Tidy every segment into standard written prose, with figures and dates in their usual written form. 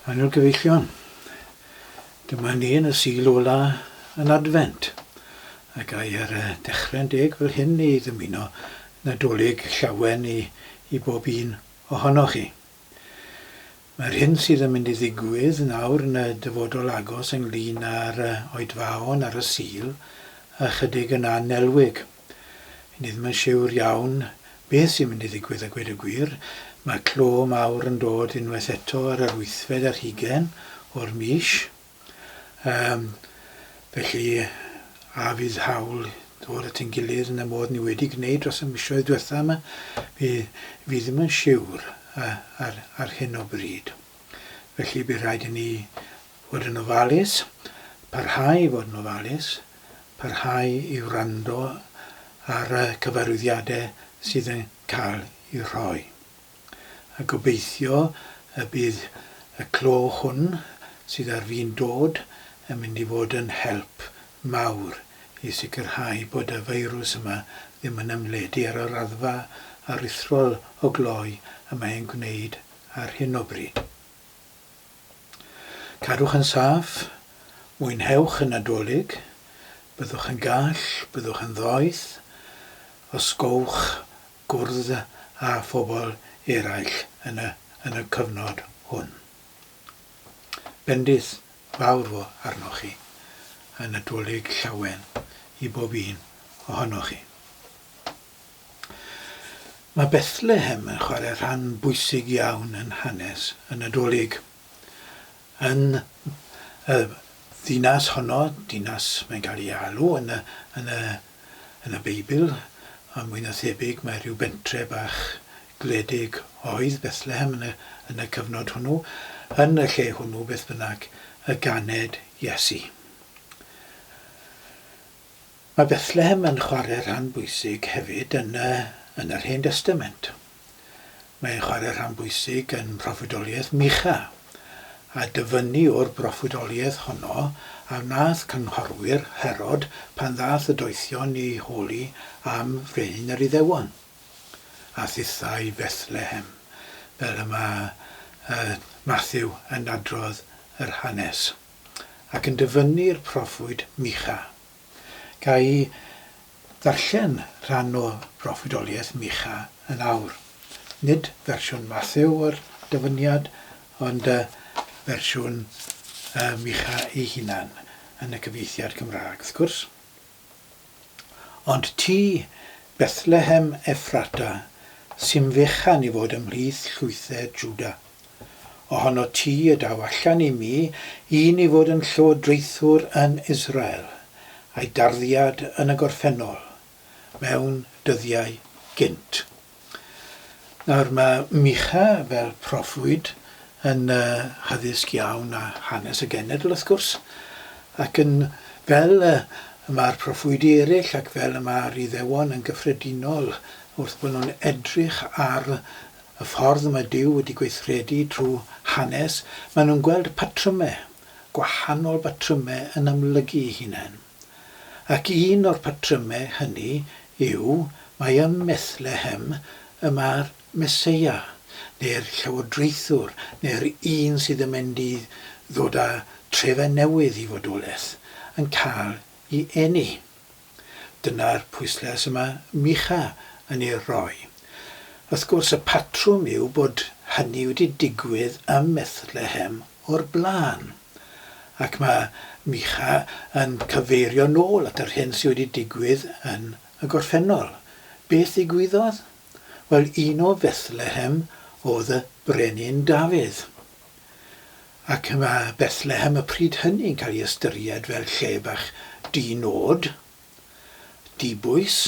Annwyl gyfeillion, dyma ni yn y Sul ola yn Adfent, ac ai ar y dechrau'n deg fel hyn i ddymuno Nadolig llawen i, i bob un ohonoch chi. Mae'r hyn sydd yn mynd i ddigwydd nawr yn y dyfodol agos ynglyn â'r oedfaon ar y Sul ychydig yn annelwig. Ni ddim yn siwr iawn beth sy'n mynd i ddigwydd a gweud y gwir. Mae clo mawr yn dod unwaith eto ar yr wythfed ar hugain o'r mis. Yym, felly, a fydd hawl dod at ein gilydd yn y modd ni wedi gwneud dros y misoedd diwetha yma? Fi, fi ddim yn siwr ar, ar hyn o bryd. Felly, bydd rhaid i ni fod yn ofalus, parhau i fod yn ofalus, parhau i wrando ar y cyfarwyddiadau sydd yn cael eu rhoi. A gobeithio y bydd y clo hwn sydd ar fin dod yn mynd i fod yn help mawr i sicrhau bod y feirws yma ddim yn ymledu ar y raddfa aruthrol o gloi y mae e'n gwneud ar hyn o bryd. Cadwch yn saff, mwynhewch y Nadolig, byddwch yn gall, byddwch yn ddoeth, osgowch gwrdd â phobl eraill yn y, yn y cyfnod hwn. Bendith fawr fo arnoch chi, a Nadolig llawen i bob un ohonoch chi. Mae Bethlehem yn chwarae rhan bwysig iawn yn hanes y Nadolig. Yn y ddinas honno, dinas mae'n cael ei alw yn y, yn y, yn y Beibl, ond mwy na thebyg mae rhyw bentre bach gwledig oedd Bethlehem yn y, yn y cyfnod hwnnw. Yn y lle hwnnw, beth bynnag, y ganed Iesu. Mae Bethlehem yn chwarae rhan bwysig hefyd yn y yn yr Hen Destament. Mae'n chwarae rhan bwysig yn mhroffwydoliaeth Micha, a dyfynnu o'r broffwydoliaeth honno a wnaeth cynghorwyr Herod pan ddaeth y doethion i holi am frenin yr Iddewon, a thithau Fethlehem, fel y mae Mathew yn adrodd yr hanes. ac yn dyfynnu'r proffwyd Micha. Ga i ddarllen rhan o broffwydoliaeth Micha yn awr. Nid fersiwn Mathew o'r dyfyniad, ond fersiwn Micha ei hunan yn y cyfieithiad Cymraeg, wrth gwrs. Ond ti, Bethlehem Ephrata, sy'n fechan i fod ymhlith llwythau Jwda, Ohono ti y daw allan i mi un i fod yn llywodraethwr yn Israel, a'i darddiad yn y gorffennol, mewn dyddiau gynt. Nawr, mae Micha fel proffwyd yn hyddysg iawn â hanes y genedl, wrth gwrs, ac yn fel y mae'r proffwydi eraill ac fel y mae'r Iddewon yn gyffredinol wrth bod nhw'n edrych ar y ffordd y mae Duw wedi gweithredu trwy hanes, maen nhw'n gweld patrymau, gwahanol batrymau yn amlygu eu hunain. Ac un o'r patrymau hynny yw mai ym Methlehem y mae'r Meseia, neu'r llywodraethwr, neu'r un sydd yn mynd i ddod â trefau newydd i fodolaeth, yn cael ei eni. Dyna'r pwyslais y mae Micha yn ei roi. Wrth gwrs, y patrwm yw bod hynny wedi digwydd ym Methlehem o'r blaen. Ac mae Micha yn cyfeirio nôl at yr hyn sydd wedi digwydd yn y gorffennol. Beth ddigwyddodd? Wel, un o Fethlehem oedd y Brenin Dafydd. Ac mae Bethlehem y pryd hynny'n cael ei ystyried fel lle bach di-nod, di-bwys,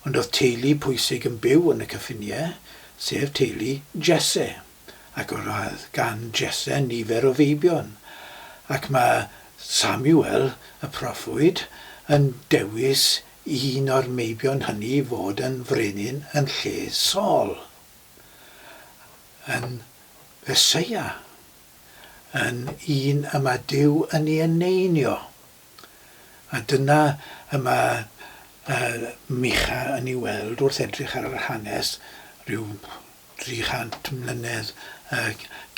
ond oedd teulu pwysig yn byw yn y cyffiniau, sef teulu Jesse. Ac roedd gan Jesse nifer o feibion. Ac mae Samuel, y proffwyd, yn dewis un o'r meibion hynny i fod yn frenin yn lle Saul. Yn Feseia, yn un y mae Duw yn ei eneinio. A dyna y mae Micha yn ei weld wrth edrych ar yr hanes rhyw 300 mlynedd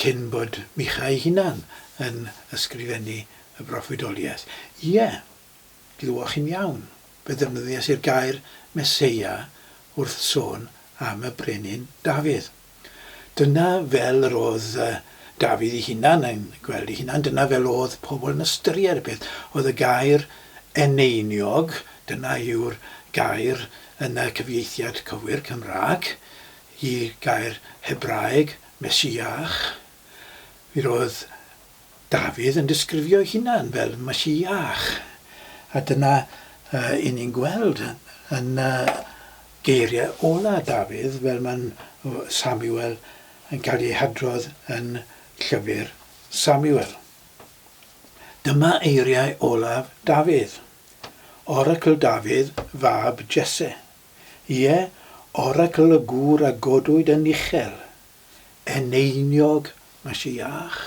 cyn bod Micha ei hunan yn ysgrifennu y broffwydoliaeth. Ie, glywoch chi'n iawn, fe ddefnyddiais i'r gair Meseia wrth sôn am y brenin Dafydd. Dyna fel yr oedd Dafydd ei hunan yn gweld ei hunan, dyna fel oedd pobl yn ystyried y peth. Oedd y gair eneiniog, dyna yw'r gair yn y cyfieithiad cywir Cymraeg, i gair Hebraeg Messiah. Mi roedd Dafydd yn disgrifio'i hunan fel Mashiach, a dyna 'yn ni'n gweld yn geiriau ola Dafydd fel mae'n Samuel yn cael ei hadrodd yn llyfr Samuel. Dyma eiriau olaf Dafydd, Oracl Dafydd fab Jesse. Ie, oracl y gŵr a godwyd yn uchel, Eneiniog Mashiach,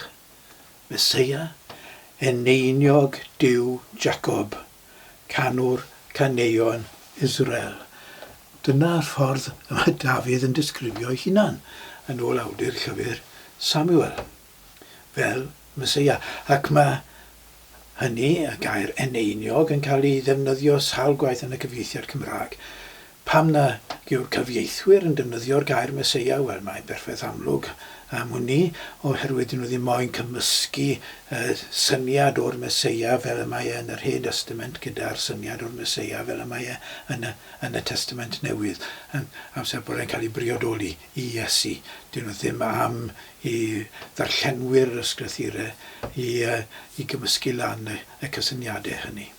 Meseia, Eneiniog Duw Jacob, canwr caneuon Israel. Dyna'r ffordd y mae Dafydd yn disgrifio'i hunan, yn ôl awdur llyfr Samuel, fel Meseia. Ac mae hynny, y gair eneiniog, yn cael ei ddefnyddio sawl gwaith yn y cyfieithiad Cymraeg. Pam na yw'r cyfieithwyr yn defnyddio'r gair Meseia? Wel, mae'n berffaith amlwg am wn i, oherwydd dyn nhw ddim moyn cymysgu y syniad o'r Meseia fel y mae e yn yr Hen Destament gyda'r syniad o'r Meseia fel y mae e yn y, yn y Testament Newydd, yn amser bod e'n cael ei briodoli i Iesu. Dyn nhw ddim am i ddarllenwyr yr Ysgrythurau i, i gymysgu lan y, y cysyniadau hynny.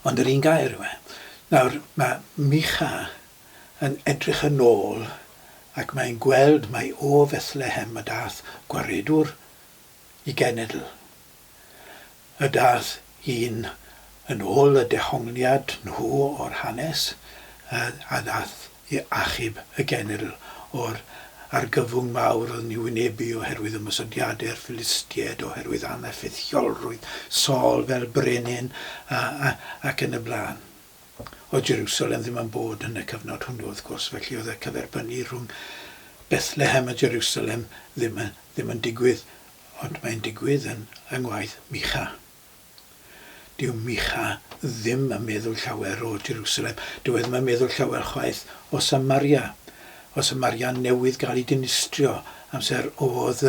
Ond yr un gair yw e. Nawr, mae Micha yn edrych yn ôl ac mae'n gweld mai o Fethlehem y daeth gwaredwr i genedl. Y daeth un yn ôl y dehongliad nhw o'r hanes, a ddaeth i achub y genedl o'r argyfwng mawr oedd yn ei wynebu oherwydd ymosodiadau'r Philistiaid, oherwydd aneffeithiolrwydd Saul fel brenin, a, a, ac yn y blaen. Oedd Jerusalem ddim yn bod yn y cyfnod hwnnw, wrth gwrs, felly oedd y cyferbynnu rhwng Bethlehem a Jerusalem ddim, ddim yn digwydd, ond mae'n digwydd yn, yng ngwaith Micha. Dyw Micha ddim yn meddwl llawer o Jerusalem. Dyw e ddim yn meddwl llawer chwaith o Samaria. O Samaria newydd gael ei dinistrio amser oedd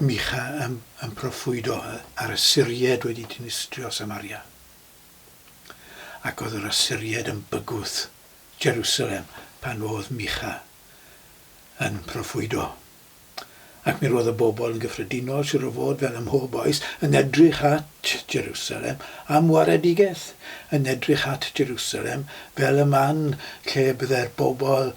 Micha yn, yn proffwydo a'r Asyriaid wedi dinistrio Samaria. Ac oedd yr Asyriaid yn bygwth Jerusalem pan oedd Micha yn proffwydo. Ac mi roedd y bobl yn gyffredinol, siŵr o fod, fel ym mhob oes, yn edrych at Jerusalem am waredigaeth, yn edrych at Jerusalem fel y man lle byddai'r bobl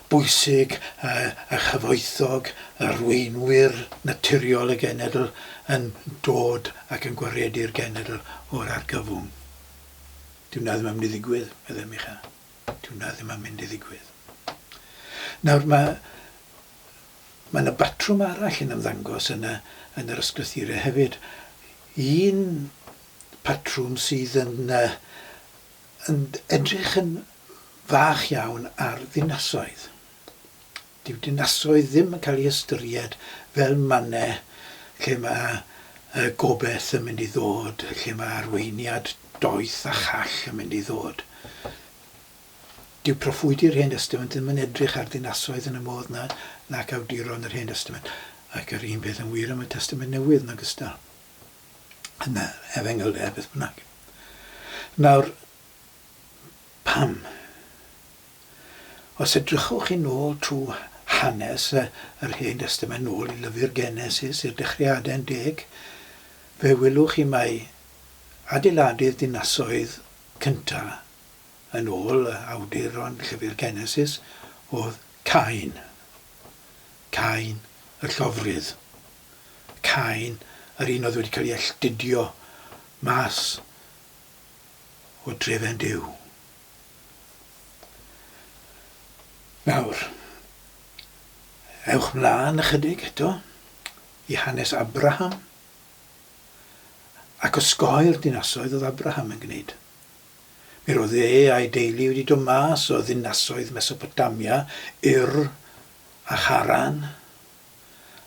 bwysig a chyfoethog, arweinwyr naturiol y genedl, yn dod ac yn gwaredu'r genedl o'r argyfwng. Dyw 'na ddim yn mynd i ddigwydd, meddai Micha. Dyw 'na ddim yn mynd i ddigwydd. Nawr, mae Mae yna batrwm arall yn ymddangos yn y, yn yr ysgrythurau hefyd. Un patrwm sydd yn, yn edrych yn fach iawn ar ddinasoedd. Dyw dinasoedd ddim yn cael ei ystyried fel mannau lle mae gobeith yn mynd i ddod, lle mae arweiniad doeth a chall yn mynd i ddod. Dyw proffwydi'r Hen Destament ddim yn edrych ar ddinasoedd yn y modd 'na, nac awduron yr Hen Destament. Ac yr un peth yn wir am y Testament Newydd yn ogystal. Yn y Efengylau, beth bynnag. Nawr, pam? Os edrychwch chi nôl trwy hanes yr Hen Destament, nôl i lyfr Genesis, i'r dechreuadau'n deg, fe welwch chi mai adeiladu'r dinasoedd cyntaf Yn ôl awduron llyfr Genesis, oedd Cain. Cain y llofrudd. Cain, yr un oedd wedi cael ei alltudio mas o drefen Duw. Nawr, ewch mlaen ychydig eto i hanes Abraham ac osgoi'r dinasoedd oedd Abraham yn gwneud. Mi roedd e a'i deulu wedi dod mas o ddinasoedd Mesopotamia, Ur. a Charan,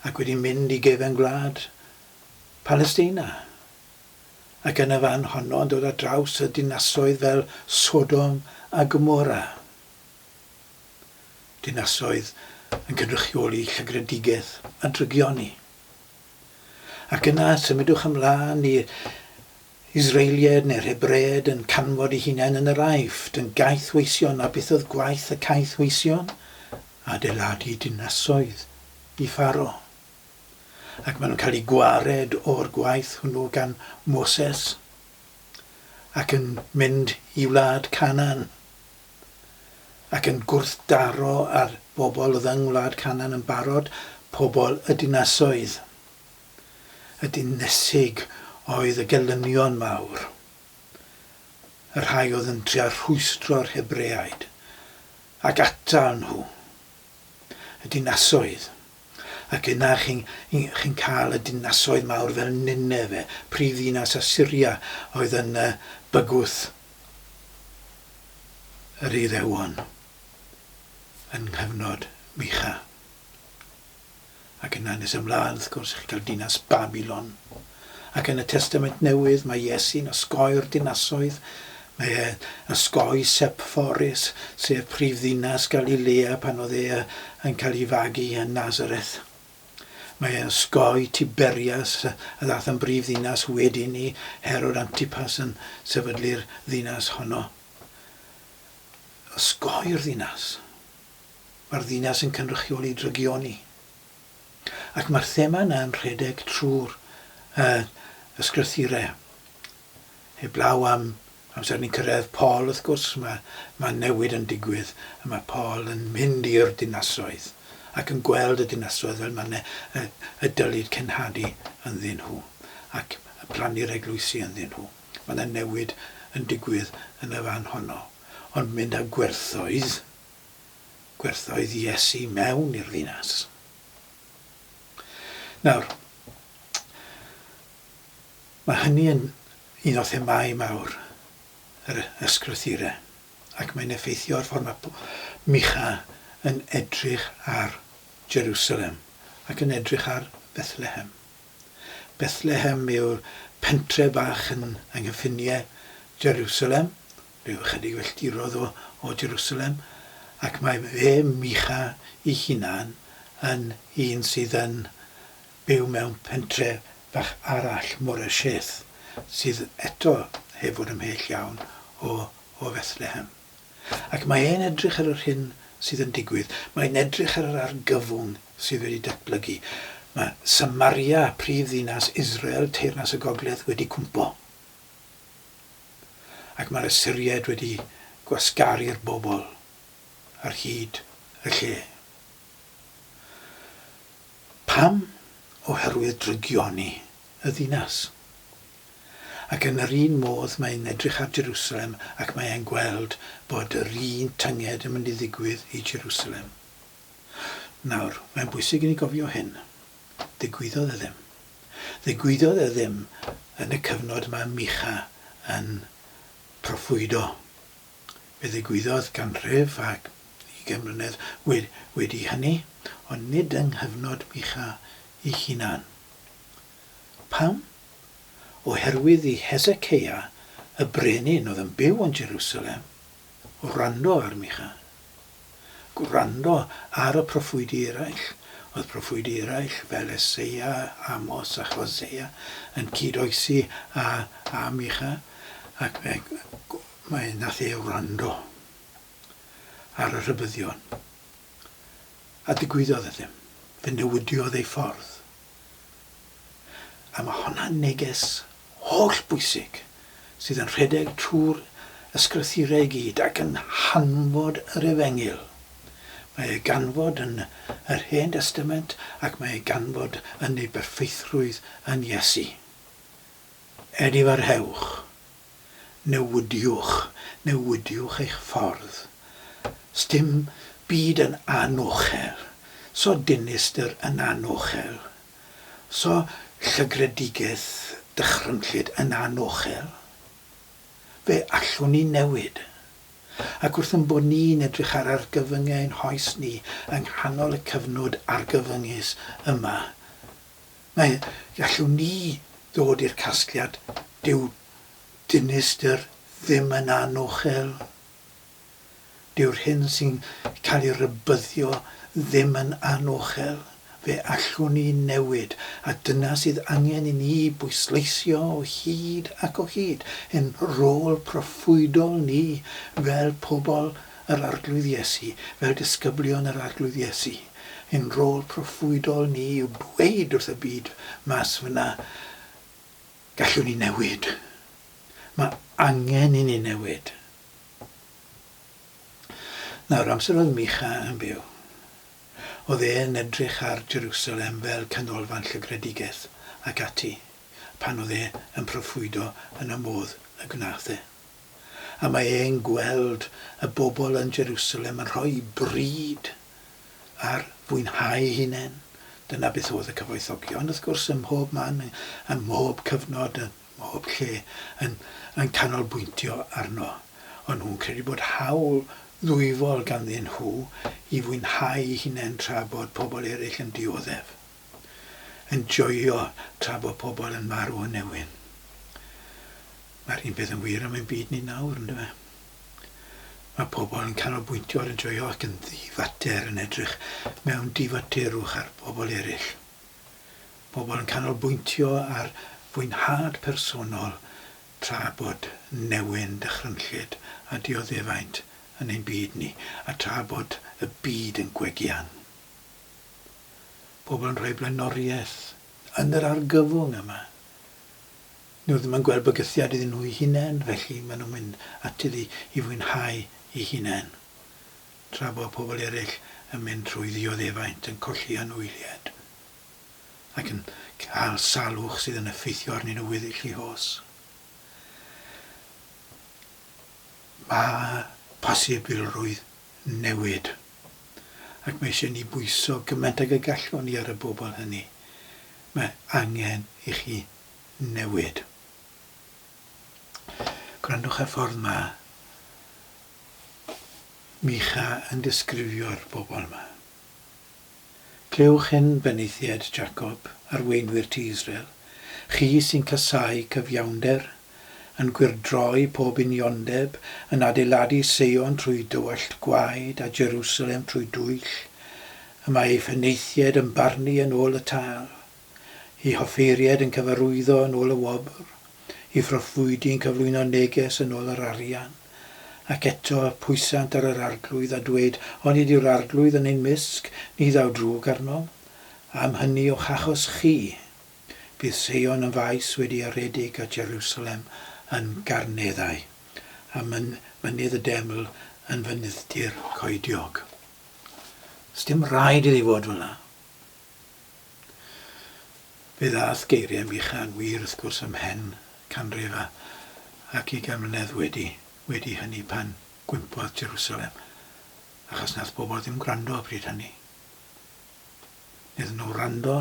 ac wedi mynd i gefen gwlad Palestina. Ac yn y fan honno yn dod ar draws y dinasoedd fel Sodom a Gomorra. Dinasoedd yn cynrychioli llygredigaeth a drygioni. Ac yna symudwch ymlaen i Israeliaid neu'r Hebreaid yn canfod eu hunain yn yr Aifft, yn gaethweision, a beth oedd gwaith y caethweision? Adeiladu dinasoedd i Pharo. Ac maen nhw'n cael eu gwared o'r gwaith hwnnw gan Moses, ac yn mynd i wlad Canaan, ac yn gwrthdaro â'r bobl oedd yng ngwlad Canaan yn barod, pobl y dinasoedd. Y dinesig oedd y gelynion mawr, y rhai oedd yn trio rhwystro'r Hebreaid ac atal nhw, y dinasoedd. Ac yna chi'n chi cael y dinasoedd mawr fel Nineve, prif ddinas Asyria, oedd yn bygwth yr Iddewon yn nghyfnod Micha. Ac yna nes ymlaen, wrth gwrs, chi'n cael dinas Babilon. Ac yn y Testament Newydd, mae Iesu'n osgoi'r dinasoedd. Mae e'n osgoi Sepphoris, sef prif ddinas Galilea pan oedd e yn cael ei fagu yn Nazareth. Mae e'n osgoi Tiberias, a ddaeth yn brif ddinas wedyn i Herod Antipas yn sefydlu'r ddinas honno. Osgoi'r ddinas. Mae'r ddinas yn cynrychioli drygioni. Ac mae'r thema yna yn rhedeg trwy'r uh, ysgrythurau. Heblaw am amser ni'n cyrraedd Paul, wrth gwrs, mae, mae newid yn digwydd, a mae Paul yn mynd i'r dinasoedd ac yn gweld y dinasoedd fel mae y, y dylid cenhadu ynddyn nhw ac plannu'r eglwysi ynddyn nhw. Mae yna newid yn digwydd yn y fan honno. Ond mynd â gwerthoedd gwerthoedd Iesu mewn i'r ddinas. Nawr, mae hynny yn un o themâu mawr yr ysgrythurau, ac mae'n effeithio ar ffordd mae Micha yn edrych ar Jerusalem ac yn edrych ar Bethlehem. Bethlehem yw'r pentre bach yn yng nghyffiniau Jerusalem, rhyw ychydig filltiroedd o, o Jerusalem, ac mae fe, Micha, ei hunan yn un sydd yn byw mewn pentre bach arall, Moresheth, sydd eto heb fod ymhell iawn o, o Fethlehem. Ac mae e'n edrych ar yr hyn sydd yn digwydd. Mae'n edrych ar yr argyfwng sydd wedi datblygu. Mae Samaria, prif ddinas Israel, teyrnas y gogledd, wedi cwmpo. Ac mae'r Asyriaid wedi gwasgaru'r bobl ar hyd y lle. Pam? Oherwydd drygioni y ddinas. Ac yn yr un modd mae'n edrych ar Jerusalem ac mae e'n gweld bod yr un tynged yn mynd i ddigwydd i Jerusalem. Nawr, mae'n bwysig i ni gofio hyn. Ddigwyddodd e ddim. Ddigwyddodd e ddim yn y cyfnod mae Micha yn proffwydo. Fe ddigwyddodd ganrif ac ugain mlynedd wedi hynny, ond nid yng nghyfnod Micha ei hunan. Pam? Oherwydd i Heseceia, y brenin oedd yn byw yn Jerusalem, wrando ar Micha. Gwrando ar y proffwydi eraill. Oedd proffwydi eraill fel Eseia, Amos a Hosea yn cyd-oesi â, â Micha, ac mae, mae nath e wrando ar y rhybuddion. A digwyddodd e ddim. Fe newidiodd ei ffordd. A mae honna'n neges holl bwysig sydd yn rhedeg trwy'r ysgrythurau i gyd ac yn hanfod yr Efengyl. Mae ei ganfod yn yr Hen Destament ac mae ei ganfod yn ei berffeithrwydd yn Iesu. Edifarhewch. Newidiwch. Newidiwch eich ffordd. Sdim byd yn anochel. So dinistr yn anochel. So llygredigaeth dychrynllyd yn anochel. Fe allwn ni newid. Ac wrth ein bod ni'n edrych ar argyfyngau ein hoes ni yng nghanol y cyfnod argyfyngus yma, mae gallwn ni ddod i'r casgliad dyw dinistr ddim yn anochel. Dyw'r hyn sy'n cael ei rybuddio ddim yn anochel. Fe allwn ni newid, a dyna sydd angen i ni bwysleisio o hyd ac o hyd, ein rôl proffwydol ni fel pobl yr Arglwydd Iesu, fel disgyblion yr Arglwydd Iesu. Ein rôl proffwydol ni yw dweud wrth y byd mas fyna, gallwn ni newid. Mae angen i ni newid. Nawr, amser oedd Micha yn byw, oedd e'n edrych ar Jerusalem fel canolfan llygredigaeth ac ati, pan oedd e yn proffwydo yn y modd y gwnaeth e. A mae e'n gweld y bobl yn Jerusalem yn rhoi bryd ar fwynhau eu hunain. Dyna beth oedd y cyfoethogion, wrth gwrs, ym mhob man, ym mhob cyfnod, ym mhob lle, yn, yn canolbwyntio arno. O'n nhw'n credu bod hawl ddwyfol ganddyn nhw i fwynhau eu hunain tra bod pobl eraill yn dioddef. Yn joio tra bod pobl yn marw o newyn. Mae'r un peth yn wir am ein byd ni nawr, yndyfe? Mae pobl yn canolbwyntio ar enjoio ac yn ddifater yn edrych mewn difaterwch ar bobl eraill. Pobl yn canolbwyntio ar fwynhad personol tra bod newyn dychrynllyd a dioddefaint yn ein byd ni, a tra bod y byd yn gwegian. Pobl yn rhoi blaenoriaeth yn yr argyfwng yma. Nhw ddim yn gweld bygythiad iddyn nhw'u hunain, felly maen nhw'n mynd ati i fwynhau eu hunain, tra bod pobl eraill yn mynd trwy ddioddefaint, yn colli anwyliaid, ac yn cael salwch sydd yn effeithio arnyn nhw weddill eu hoes. Mae posibilrwydd newid, ac mae eisiau ni bwyso gymaint ag y gallwn ni ar y bobl hynny. Mae angen i chi newid. Gwrandwch ar ffordd mae Micha yn disgrifio'r bobl yma. Clywch hyn, benaethiaid Jacob, arweinwyr tŷ Israel, chi sy'n casáu cyfiawnder, yn gwyrdroi pob uniondeb, yn adeiladu Seion trwy dywallt gwaed a Jerusalem trwy dwyll. Y mae ei phenaethiaid yn barnu yn ôl y tâl, ei hoffeiriaid yn cyfarwyddo yn ôl y wobr, ei phroffwydi yn cyflwyno neges yn ôl yr arian. Ac eto pwysant ar yr Arglwydd a dweud, Onid yw'r Arglwydd yn ein mysg, ni ddaw drwg arnom? Am hynny o'ch achos chi, bydd Seion yn faes wedi aredig a Jerusalem yn garneddau, a mynydd y deml yn fynydd-dir coediog. Sdim rhaid iddi fod fel 'na. Fe ddaeth geiriau Micha yn wir, wrth gwrs, ymhen canrif a ac ugain mlynedd wedi wedi hynny pan gwympodd Jerusalem, achos nath bobl ddim gwrando pryd hynny. Nethon nhw wrando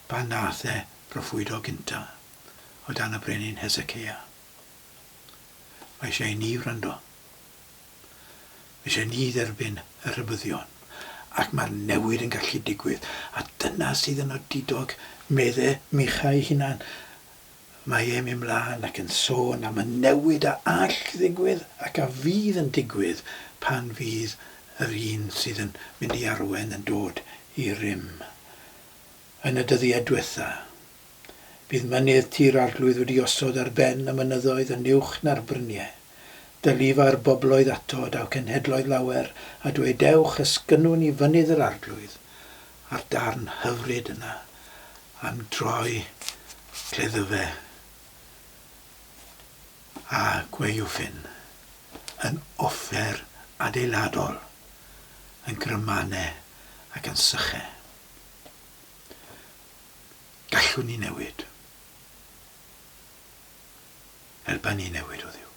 pan nath e broffwydo gynta o dan y brenin Hezekiah. Mae eisiau i ni wrando. Mae eisiau ni dderbyn y rhybuddion. Ac mae'r newid yn gallu digwydd. A dyna sydd yn odidog, medde Micha ei hunan. Mae e'n mynd mlaen ac yn sôn am y newid a all ddigwydd ac a fydd yn digwydd pan fydd yr un sydd yn mynd i arwain yn dod i rym. Yn y dyddiau dwetha, bydd mynydd Tŷ'r Arglwydd wedi osod ar ben y mynyddoedd yn uwch na'r bryniau. Dylifa'r bobloedd ato, daw cenhedloedd lawer, a dweud, Dewch, esgynnwn i fynydd yr Arglwydd, a'r darn hyfryd yna am droi cleddyfe a gwaywffyn yn offer adeiladol, yn grymane ac yn syche. Gallwn ni newid. Helpa ni newid, o Dduw.